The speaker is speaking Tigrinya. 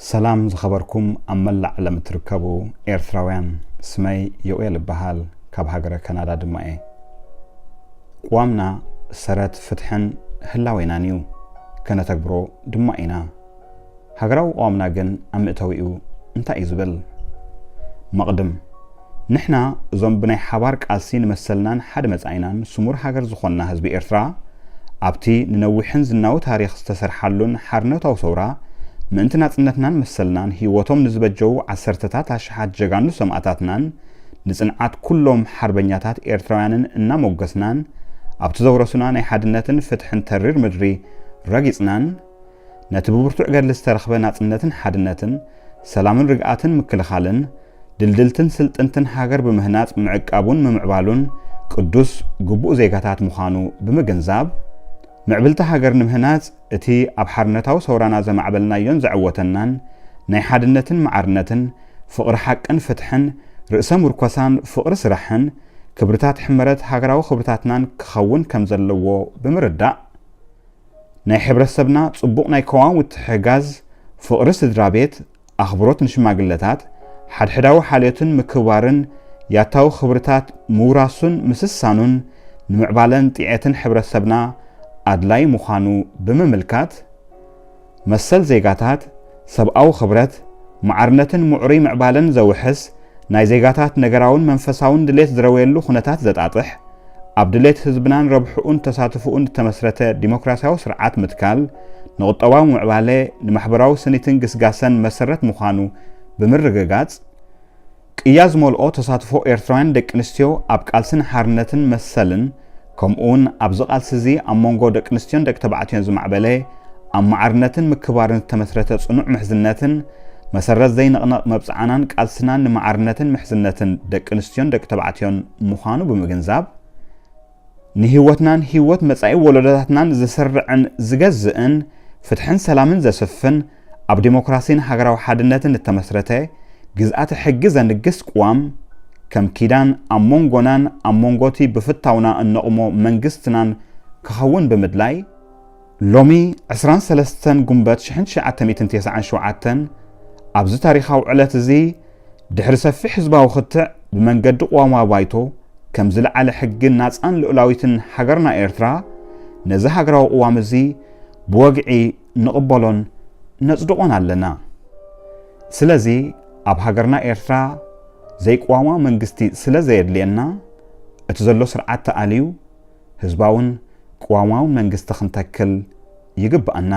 ሰላም ዝኸበርኩም ኣብ መላእ ዓለም እትርከቡ ኤርትራውያን፣ ስመይ ዮኤል እበሃል፣ ካብ ሃገረ ካናዳ ድማ እየ። ቅዋምና ሰረት ፍትሕን ህላዌናን እዩ፣ ከነተግብሮ ድማ ኢና። ሃገራዊ ቅዋምና ግን ኣብ መእተዊኡ እንታይ እዩ ዝብል? መቕድም፣ ንሕና እዞም ብናይ ሓባር ቃልሲ ንመሰልናን ሓደ መጻኢናን ስሙር ሃገር ዝኾንና ህዝቢ ኤርትራ፣ ኣብቲ ንነዊሕን ዝናዊ ታሪኽ ዝተሰርሓሉን ሓርነታዊ ሰውራ ምእንቲ ናጽነትናን መሰልናን ህይወቶም ንዝበጀዉ ዓሰርተታት ኣሽሓት ጀጋኑ ሰማእታትናን ንጽንዓት ኩሎም ሓርበኛታት ኤርትራውያንን እናሞገስናን ኣብቲ ዘውረሱና ናይ ሓድነትን ፍትሕን ተሪር ምድሪ ረጊጽናን ነቲ ብብርቱዕ ገድሊ ዝተረኽበ ናጽነትን ሓድነትን ሰላምን ርግኣትን ምክልኻልን ድልድልትን ስልጥንትን ሃገር ብምህናጽ ምዕቃቡን ምምዕባሉን ቅዱስ ግቡእ ዜጋታት ምዃኑ ብምግንዛብ፣ ምዕብልቲ ሃገር ንምህናጽ እቲ ኣብ ሓርነታዊ ሰውራና ዘማዕበልናዮን ዘዐወተናን ናይ ሓድነትን ማዕርነትን፣ ፍቕሪ ሓቅን ፍትሕን፣ ርእሰ ምርኮሳን ፍቕሪ ስራሕን ክብርታት ሕመረት ሃገራዊ ክብርታትናን ክኸውን ከም ዘለዎ ብምርዳእ፣ ናይ ሕብረተሰብና ጽቡቕ ናይ ከዋን ምትሕግጋዝ፣ ፍቕሪ ስድራ ቤት፣ ኣኽብሮት ንሽማግለታት፣ ሓድሕዳዊ ሓልዮትን ምክብባርን፣ ያታዊ ክብርታት ምውራሱን ምስሳኑን ንምዕባለን ጥዕየትን ሕብረተሰብና ኣድላይ ምዃኑ ብምምልካት፣ መሰል ዜጋታት፣ ሰብኣዊ ክብረት፣ ማዕርነትን ምዕሩይ ምዕባለን ዘውሕስ፣ ናይ ዜጋታት ነገራውን መንፈሳውን ድሌት ዝረወየሉ ኩነታት ዘጣጥሕ፣ ኣብ ድሌት ህዝብናን ረብሕኡን ተሳትፎኡን ዝተመስረተ ዲሞክራሲያዊ ስርዓት ምትካል፣ ንቁጠባዊ ምዕባለ፣ ንማሕበራዊ ስኒትን ግስጋሰን መሰረት ምዃኑ ብምርግጋጽ፣ ቅያ ዝመልኦ ተሳትፎ ኤርትራውያን ደቂ ኣንስትዮ ኣብ ቃልስን ሓርነትን መሰልን፣ ከምኡውን ኣብዚ ቃልሲ እዚ ኣብ መንጎ ደቂ ኣንስትዮን ደቂ ተባዕትዮን ዝማዕበለ፣ ኣብ ማዕርነትን ምክብባርን ዝተመስረተ ጽኑዕ ምሕዝነትን፣ መሰረት ዘይንቕነቕ መብጽዓናን ቃልስናን ንማዕርነትን ምሕዝነትን ደቂ ኣንስትዮን ደቂ ተባዕትዮን ምዃኑ ብምግንዛብ፣ ንህይወትናን ህይወት መጻኢ ወለዶታትናን ዝስርዕን ዝገዝእን፣ ፍትሕን ሰላምን ዘስፍን፣ ኣብ ዲሞክራሲን ሃገራዊ ሓድነትን እተመስረተ፣ ግዝኣተ ሕጊ ዘንግስ ቅዋም፣ ከም ኪዳን ኣብ መንጎናን ኣብ መንጎቲ ብፍታውና እነቕሞ መንግስትናን ክኸውን ብምድላይ፣ ሎሚ ዕስራን ሰለስተን ጉንበት ሽሕን ትሽዓተ ሚእትን ተስዓን ሸውዓተን ኣብዚ ታሪኻዊ ዕለት እዚ፣ ድሕሪ ሰፊሕ ህዝባዊ ክትዕ ብመንገዲ ቅዋማዊ ባይቶ፣ ከም ዝለዓለ ሕግን ናጻን ልኡላዊትን ሃገርና ኤርትራ፣ ነዚ ሃገራዊ ቅዋም እዚ ብወግዒ ንቕበሎን ነጽድቖን ኣለና። ስለዚ፣ ኣብ ሃገርና ኤርትራ ዘይቅዋማዊ መንግስቲ ስለ ዘየድልየና፣ እቲ ዘሎ ስርዓት ተኣልዩ፣ ህዝባውን ቅዋማውን መንግስቲ ክንተክል ይግብኣና።